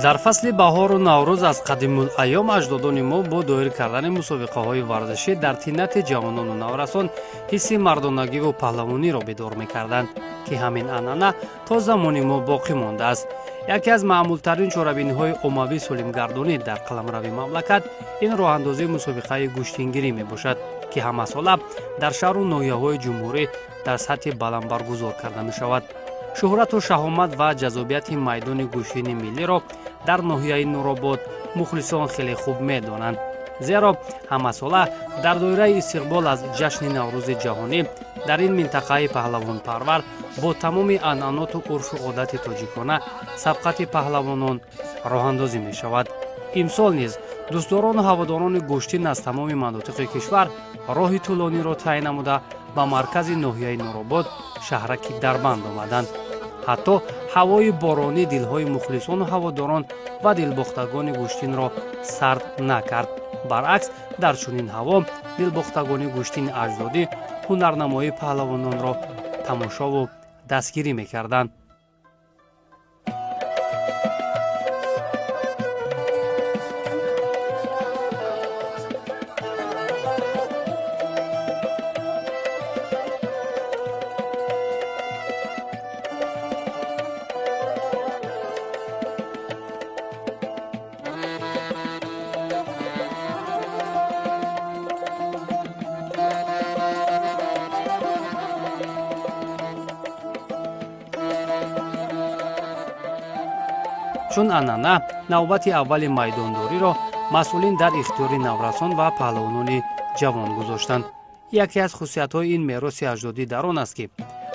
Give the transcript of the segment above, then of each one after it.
Дар фасли баҳору Наврӯз аз қадимулайём аҷдодони мо бо доир кардани мусобиқаҳои варзишӣ дар тинати ҷавонону наврасон ҳисси мардонагиву паҳлавониро бедор мекарданд, ки ҳамин анъана то замони мо боқӣ мондааст. Яке аз маъмултарин чорабиниҳои оммавии солимгардонӣ дар қаламрави мамлакат ин роҳандозии мусобиқаи гӯштингирӣ мебошад, ки ҳамасола дар шаҳру ноҳияҳои ҷумҳурӣ дар сатҳи баланд баргузор карда мешавад. Шӯҳрату шаҳомат ва ҷазобияти майдони гӯштини миллиро дар ноҳияи Нуробод мухлисон хеле хуб медонанд, зеро ҳамасола дар доираи истиқбол аз ҷашни Наврӯзи ҷаҳонӣ дар ин минтақаи паҳлавонпарвар бо тамоми анъаноту урфу одати тоҷикона сабқати паҳлавонон роҳандозӣ мешавад. Имсол низ дӯстдорону ҳаводорони гӯштин аз тамоми манотиқи кишвар роҳи тӯлониро тай намуда ба маркази ноҳияи Нуробод, шаҳраки Дарбанд омаданд. Ҳатто ҳавои боронӣ дилҳои мухлисону ҳаводорон ва дилбохтагони гӯштинро сард накард. Баръакс, дар чунин ҳаво дилбохтагони гӯштини аҷдодӣ ҳунарнамоии паҳлавононро тамошову дастгирӣ мекарданд. Чун анъана, навбати аввали майдондориро масъулин дар ихтиёри наврасон ва паҳлавонони ҷавон гузоштанд. Яке аз хусусиятҳои ин мероси аҷдодӣ дар он аст, ки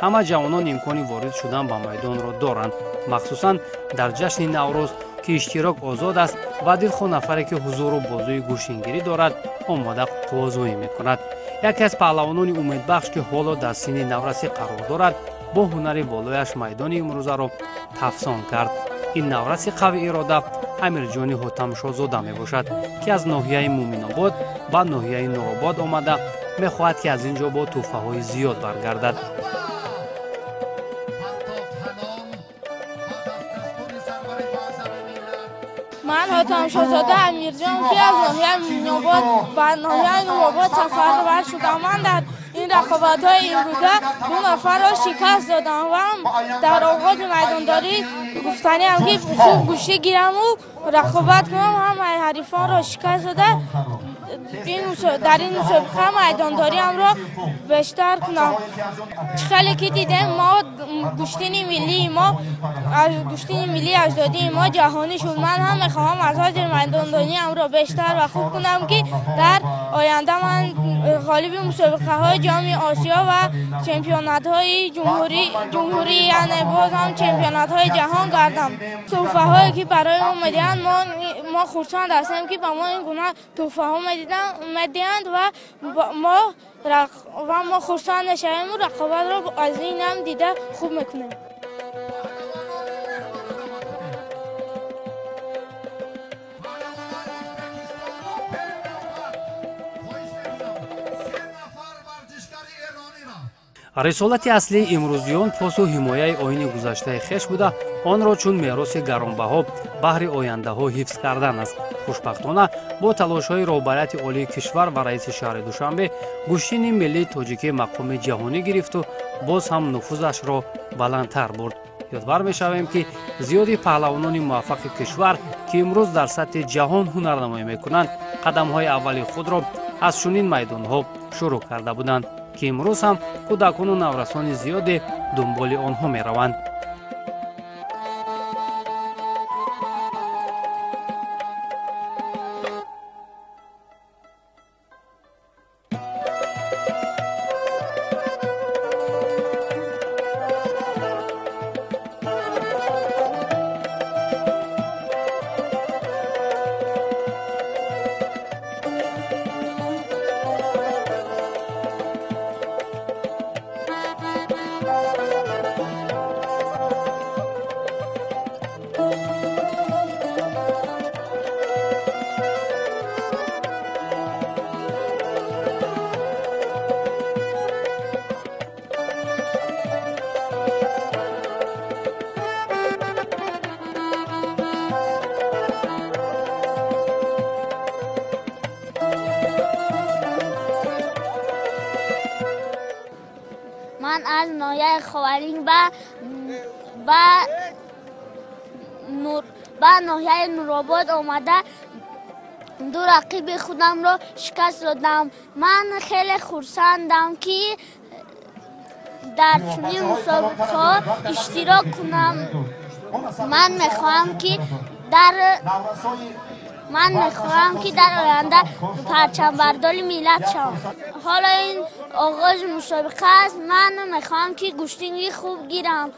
ҳама ҷавонон имкони ворид шудан ба майдонро доранд, махсусан дар ҷашни Наврӯз, ки иштирок озод аст ва дилхоҳ нафаре, ки ҳузуру бозуи гӯштингирӣ дорад, омода қуввазӯӣ мекунад. Яке аз паҳлавонони умедбахш, ки ҳоло дар синни наврасӣ қарор дорад, бо ҳунари болояш майдони имрӯзаро тафсон кард. Ин навраси қавиирода Амирҷони Ҳотамшозода мебошад, ки аз ноҳияи Муъминобод ба ноҳияи Нуробод омада мехоҳад, ки аз ин ҷо бо тӯҳфаҳои зиёд баргардад. Ман Ҳотамшозода Амирҷон, ки аз ноҳияи Муъминобод ба ноҳияи Нуробод сафарбар шудам. Ман дар ин рақобатҳои имрӯза ду нафарро шикаст додам ва дар оғози майдондорӣ гуфтаниам, ки хуб гӯштӣ гираму рақобат кунам, ҳамаи ҳарифонро шикаст дода дар ин мусобиқа майдондориамро бештар кунам. Чӣ хеле ки дидем, мо гӯштини миллии мо, гӯштини миллии аҷдодии мо ҷаҳонӣ шуд. Ман ҳам мехоҳам аз ҳозир майдондониамро бештар ва хуб кунам, ки дар оянда ман ғолиби мусобиқаҳои Ҷоми Осиё ва чемпионатҳои ҷумҳурӣ, яъне боз ҳам чемпионатҳои ҷаҳон гардам. Тӯҳфаҳое ки барои мо медиҳанд, мо хурсанд ҳастем, ки ба мо ин гуна тӯҳфаҳо медиҳанд ва мо хурсанд мешавему рақобатро аз ин ҳам дида хуб мекунем. Рисолати аслии имрӯзиён посу ҳимояи оини гузаштаи хеш буда, онро чун мероси гаронбаҳо баҳри ояндаҳо ҳифз кардан аст. Хушбахтона, бо талошҳои роҳбарияти олии кишвар ва раиси шаҳри Душанбе гӯштини миллии тоҷикӣ мақоми ҷаҳонӣ гирифту боз ҳам нуфузашро баландтар бурд. Ёдвар мешавем, ки зиёди паҳлавонони муваффақи кишвар, ки имрӯз дар сатҳи ҷаҳон ҳунарнамоӣ мекунанд, қадамҳои аввали худро аз чунин майдонҳо шурӯъ карда буданд, ки имрӯз ҳам кӯдакону наврасони зиёде дунболи онҳо мераванд. Ман аз ноҳияи Ховалинг ба ноҳияи Нуробод омада ду рақиби худамро шикаст додам. Ман хеле хурсандам, ки дар чунин мусобиқаҳо иштирок кунам. Ман мехоҳам, ки дар оянда парчамбардори миллат шавам. Ҳоло ин оғози мусобиқа аст. Ман мехоҳам, ки гӯштинги хуб гирам,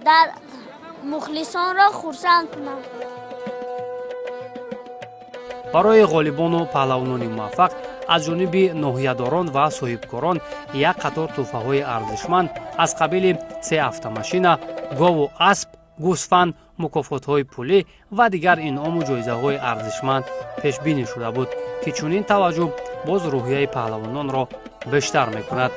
дар мухлисонро хурсанд кунам. Барои ғолибону паҳлавонони муваффақ аз ҷониби ноҳиядорон ва соҳибкорон як қатор тӯҳфаҳои арзишманд аз қабили се автомашина, гову асп, гӯсфанд, мукофотҳои пулӣ ва дигар инъому ҷоизаҳои арзишманд пешбинӣ шуда буд, ки чунин таваҷҷӯҳ боз рӯҳияи паҳлавононро бештар мекунад.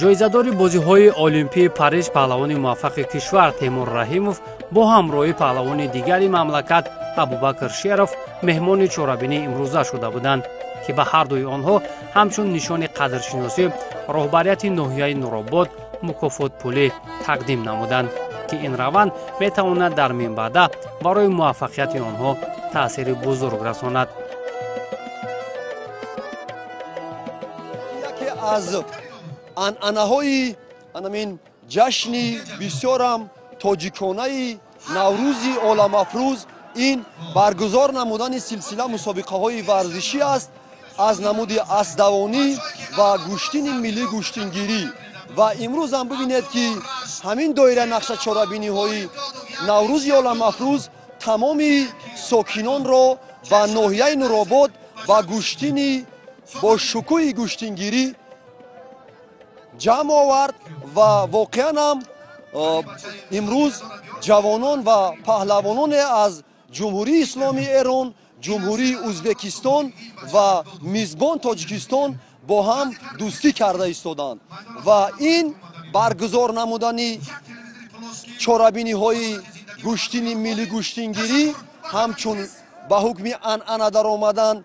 Ҷоизадори бозиҳои Олимпии Париж, паҳлавони муваффақи кишвар Темур Раҳимов бо ҳамроҳии паҳлавони дигари мамлакат Абубакр Шеров меҳмони чорабинии имрӯза шуда буданд, ки ба ҳардуи онҳо ҳамчун нишони қадршиносӣ роҳбарияти ноҳияи Нуробод мукофотпулӣ тақдим намуданд, ки ин раванд метавонад дар минбаъда барои муваффақияти онҳо таъсири бузург расонад. Яке аз анъанаҳои анамин ҷашни бисёрам тоҷиконаи Наврӯзи оламафрӯз ин баргузор намудани силсила мусобиқаҳои варзишӣ аст аз намуди асдавонӣ ва гӯштини миллӣ гӯштингирӣ. Ва имрӯзам бибинед, ки ҳамин доира нақша чорабиниҳои Наврӯзи оламафрӯз тамоми сокинонро ба ноҳияи Нуробод ба гӯштини бо шукӯҳи гӯштингирӣ ҷамъ овард. Ва воқеан ҳам имрӯз ҷавонон ва паҳлавононе аз Ҷумҳурии Исломии Эрон, Ҷумҳурии Ӯзбекистон ва мизбон Тоҷикистон бо ҳам дӯстӣ карда истоданд. Ва ин баргузор намудани чорабиниҳои гӯштини миллӣ гӯштингирӣ ҳамчун ба ҳукми анъана даромадан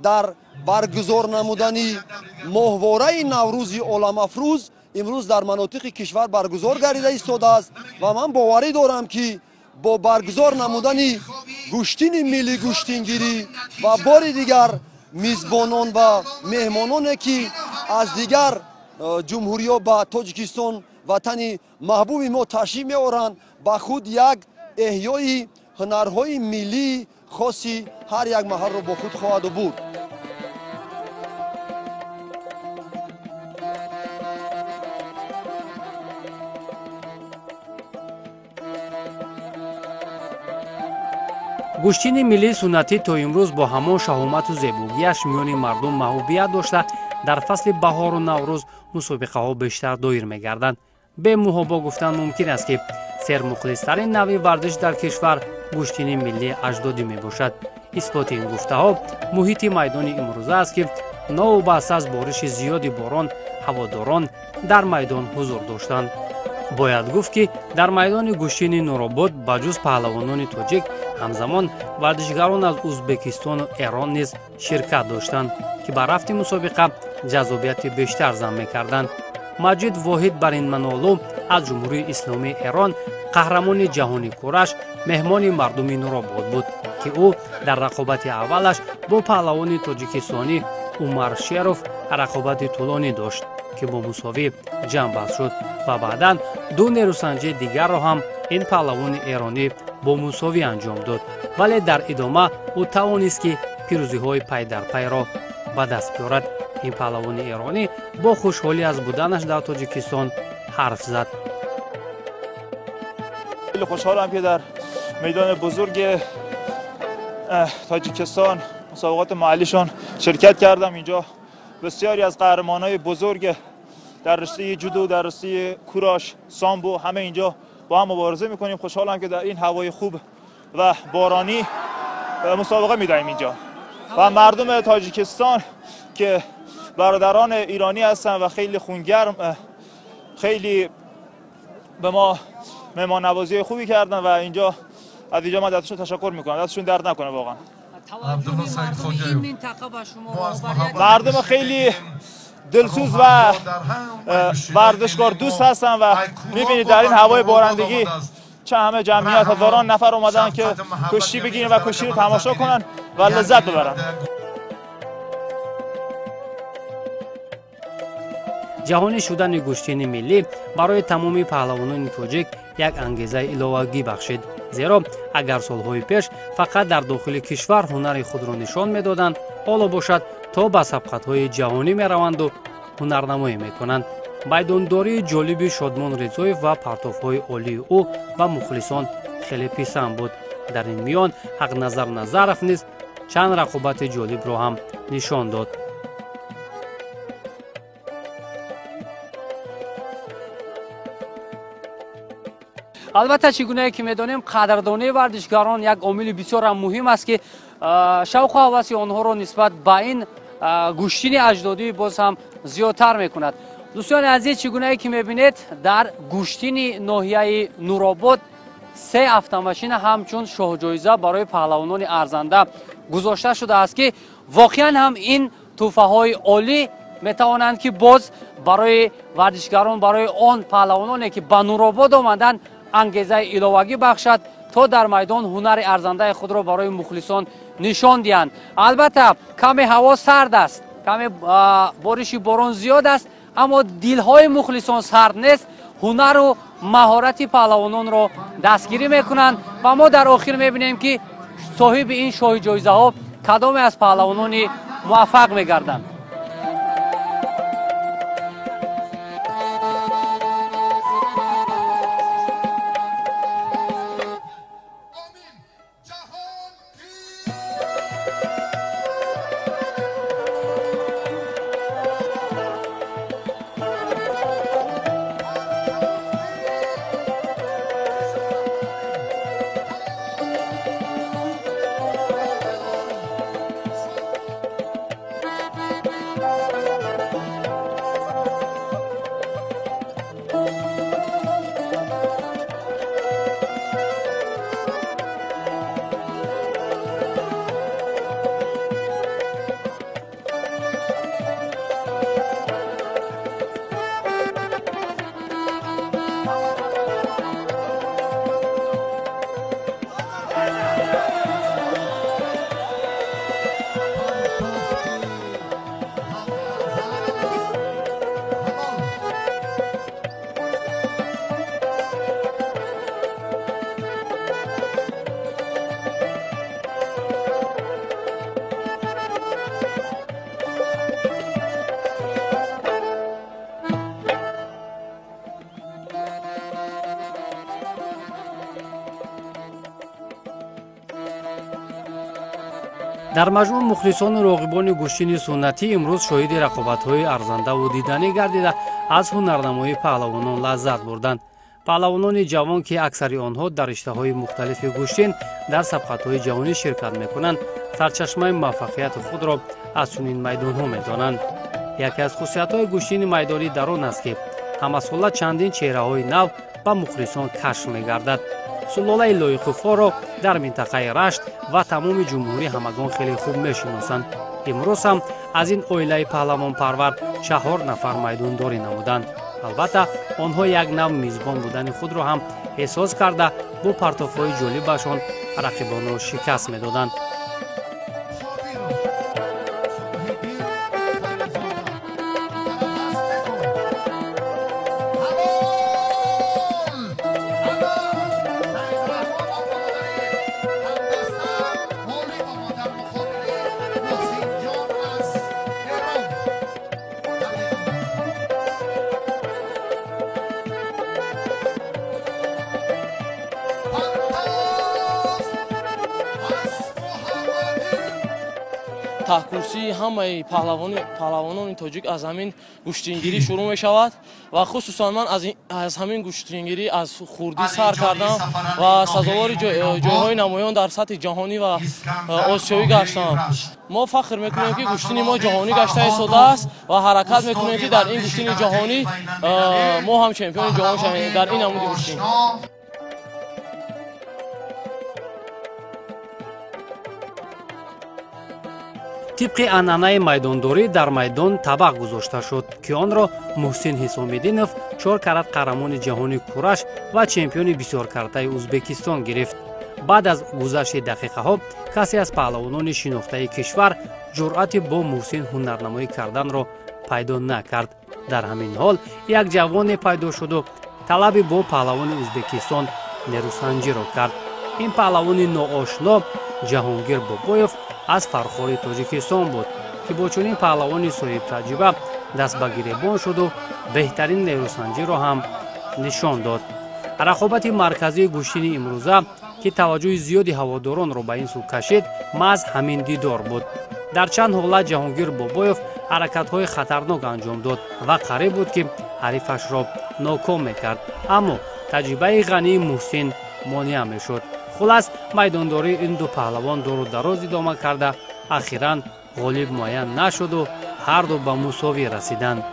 дар баргузор намудани моҳвораи Наврӯзи оламафрӯз имрӯз дар манотиқи кишвар баргузор гардида истодааст. Ва ман боварӣ дорам, ки бо баргузор намудани гӯштини миллӣ гӯштингирӣ ва бори дигар мизбонон ва меҳмононе, ки аз дигар ҷумҳуриҳо ба Тоҷикистон, ватани маҳбуби мо, ташриф меоранд, ба худ як эҳёи ҳунарҳои миллии хоси ҳар як маҳалро бо худ хоҳаду бурд. Гӯштини миллии суннатӣ то имрӯз бо ҳамон шаҳомату зебогиаш миёни мардум маҳбубият дошта, дар фасли баҳору Наврӯз мусобиқаҳо бештар доир мегарданд. Бемуҳобо гуфтан мумкин аст, ки сермухлистарин навъи варзиш дар кишвар гӯштини миллии аҷдодӣ мебошад. Исботи ин гуфтаҳо муҳити майдони имрӯза аст, ки новобаста аз бориши зиёди борон ҳаводорон дар майдон ҳузур доштанд. Бояд гуфт, ки дар майдони гӯштини Нуробод ба ҷуз паҳлавонони тоҷик ҳамзамон варзишгарон аз Ӯзбекистону Эрон низ ширкат доштанд, ки ба рафти мусобиқа ҷаззобияти бештар зам мекарданд. Маҷид Воҳид Баринманолу аз Ҷумҳурии Исломии Эрон, қаҳрамони ҷаҳони кураш, меҳмони мардуми Нуробод буд, ки ӯ дар рақобати аввалаш бо паҳлавони тоҷикистонӣ Умар Шеров рақобати тӯлонӣ дошт, ки бо мусовӣ ҷамъбаст шуд ва баъдан ду нерӯсанҷии дигарро ҳам ин паҳлавони эронӣ бо мусовӣ анҷом дод. Вале дар идома ӯ тавонист, ки пирӯзиҳои пайдарпайро ба даст биёрад. Ин паҳлавони эронӣ бо хушҳолӣ аз буданаш дар Тоҷикистон ҳарф зад. خیلی خوشحالم که در میدان بزرگ تاجیکستان مسابقات محلیشون شرکت کردم. اینجا بسیاری از قهرمانای بزرگ در رشته جودو، در رشته کوراش، سامبو، همه اینجا با هم مبارزه میکنیم. خوشحالم که در این هوای خوب و بارانی مسابقه میدهیم اینجا و مردم تاجیکستان که برادران ایرانی هستن و خیلی خونگرم، خیلی به ما مهمان نوازی خوبی کردن و اینجا از اینجا من دستشون تشکر میکنم. دستشون درد نکنه واقعا. مردم خیلی دلسوز و ورزشکار دوست هستن و میبینید در این هوای بارندگی چه همه جمعیت، هزاران نفر اومدن که کشتی بگیرن و کشتی رو تماشا کنن و لذت ببرن. ҷаҳонӣ шудани гӯштини миллӣ барои тамоми паҳлавонони тоҷик як ангезаи иловагӣ бахшид, зеро агар солҳои пеш фақат дар дохили кишвар ҳунари худро нишон медоданд, ҳоло бошад то ба сабқатҳои ҷаҳонӣ мераванду ҳунарнамоӣ мекунанд. Майдондории ҷолиби Шодмон Ризоев ва партофҳои олии ӯ ба мухлисон хеле писанд буд. Дар ин миён Ҳақназар Назаров низ чанд рақобати ҷолибро ҳам нишон дод. Албатта, чӣ гунае ки медонем, қадрдонии варзишгарон як омили бисёрам муҳим аст, ки шавқу ҳаваси онҳоро нисбат ба ин гӯштини аҷдодӣ боз ҳам зиёдтар мекунад. Дӯстони азиз, чӣ гунае ки мебинед, дар гӯштини ноҳияи Нуробод се автомашина ҳамчун шоҳҷоиза барои паҳлавонони арзанда гузошта шудааст, ки воқеан ҳам ин тӯҳфаҳои олӣ метавонанд, ки боз барои варзишгарон, барои он паҳлавононе, ки ба Нуробод омаданд, ангезаи иловагӣ бахшад, то дар майдон ҳунари арзандаи худро барои мухлисон нишон диҳанд. Албатта, каме ҳаво сард аст, каме бориши борон зиёд аст, аммо дилҳои мухлисон сард нест. Ҳунару маҳорати паҳлавононро дастгирӣ мекунанд ва мо дар охир мебинем, ки соҳиби ин шоҳи ҷоизаҳо кадоме аз паҳлавонони муваффақ мегарданд. Дар маҷмӯъ, мухлисону роғибони гӯштини суннатӣ имрӯз шоҳиди рақобатҳои арзандаву диданӣ гардида, аз ҳунарнамоии паҳлавонон лаззат бурданд. Паҳлавонони ҷавон, ки аксари онҳо дар риштаҳои мухталифи гӯштин дар сабқатҳои ҷаҳонӣ ширкат мекунанд, сарчашмаи муваффақияти худро аз чунин майдонҳо медонанд. Яке аз хусусиятҳои гӯштини майдонӣ дар он аст, ки ҳамасола чандин чеҳраҳои нав ба мухлисон кашф мегардад. Сулолаи Лоиқуфоро дар минтақаи Рашт ва тамоми ҷумҳурӣ ҳамагон хеле хуб мешиносанд. Имрӯз ҳам аз ин оилаи паҳлавонпарвар 4 нафар майдондорӣ намуданд. Албатта, онҳо як нав мизбон будани худро ҳам эҳсос карда, бо партофҳои ҷолибашон рақибонро шикаст медоданд. Таҳкурсии ҳамаи паҳлавонони тоҷик аз ҳамин гӯштингирӣ шурӯъ мешавад ва хусусан ман аз ҳамин гӯштингирӣ аз хурдӣ сар кардам ва сазовори ҷойҳои намоён дар сатҳи ҷаҳонӣ ва осиёӣ гаштам. Мо фахр мекунем, ки гӯштини мо ҷаҳонӣ гашта истодааст ва ҳаракат мекунем, ки дар ин гӯштини ҷаҳонӣ мо ҳам чемпиони ҷаҳон шавем дар ин намуди гӯштин. Тибқи анъанаи майдондорӣ дар майдон табақ гузошта шуд, ки онро Муҳсин Ҳисомиддинов, 4 карат қаҳрамони ҷаҳони кураш ва чемпиони бисёркаратаи Ӯзбекистон гирифт. Баъд аз гузашти дақиқаҳо касе аз паҳлавонони шинохтаи кишвар ҷуръати бо Муҳсин ҳунарнамоӣ карданро пайдо накард. Дар ҳамин ҳол як ҷавоне пайдо шуду талаби бо паҳлавони Ӯзбекистон нерӯсанҷиро кард. Ин паҳлавони ноошно Ҷаҳонгир Бобоев аз Фархори Тоҷикистон буд, ки бо чунин паҳлавони соҳибтаҷриба даст ба гиребон шуду беҳтарин нерӯсанҷиро ҳам нишон дод. Рақобати марказии гӯштини имрӯза, ки таваҷҷӯҳи зиёди ҳаводоронро ба ин сӯ кашид, маҳз ҳамин дидор буд. Дар чанд ҳолат Ҷаҳонгир Бобоев ҳаракатҳои хатарнок анҷом дод ва қариб буд, ки ҳарифашро ноком мекард, аммо таҷрибаи ғании Муҳсин монеа мешуд. Хулас, майдондории ин ду паҳлавон дуру дароз идома карда, ахиран ғолиб муайян нашуду ҳарду ба мусовӣ расиданд.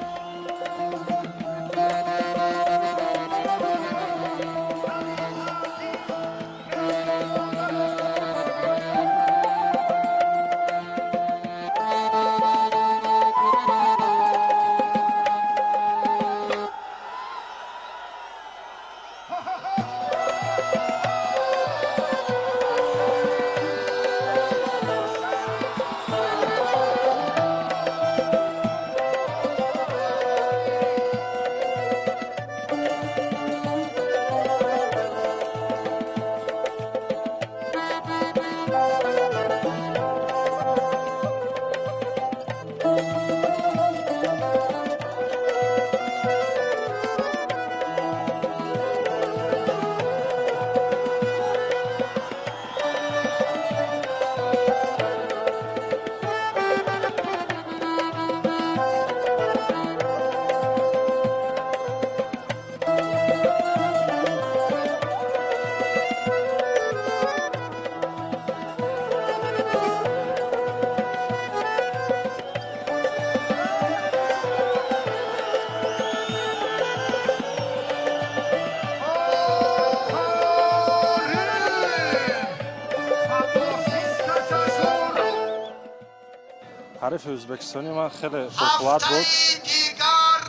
Ҳарифи ӯзбекистонӣ ман хеле пурқувват буд.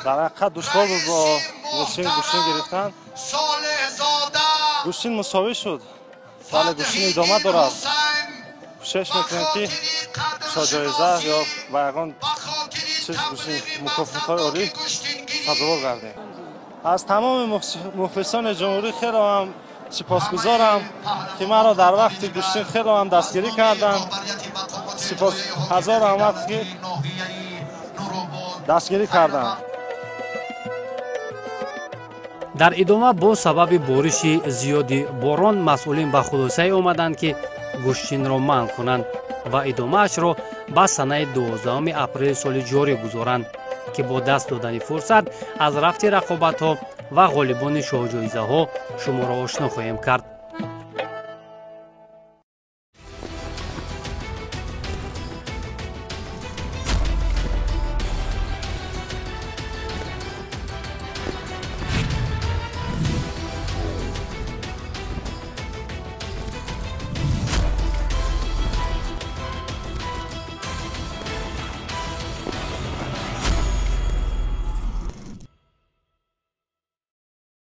Дар ҳақиқат душвор буд бо Муҳсин гӯштин гирифтан. Гӯштин мусовӣ шуд, вале гӯштин идома дорад. Кӯшиш мекунем, ки шоҳҷоиза ё ба ягон чиз гӯштин мукофотҳои олӣ сазовор гардем. Аз тамоми мухлисони ҷумҳурӣ хеле ҳам сипосгузорам, ки маро дар вақти гӯштин хеле ҳам дастгирӣ карданд. Сипос ҳазор раҳмат, ки дастгирӣ карданд. Дар идома бо сабаби бориши зиёди борон масъулин ба хулосае омаданд, ки гӯштинро манъ кунанд ва идомаашро ба санаи 12 апрели соли ҷорӣ гузоранд, ки бо даст додани фурсат аз рафти рақобатҳо ва ғолибони шоҳҷоизаҳо шуморо ошно хоҳем кард.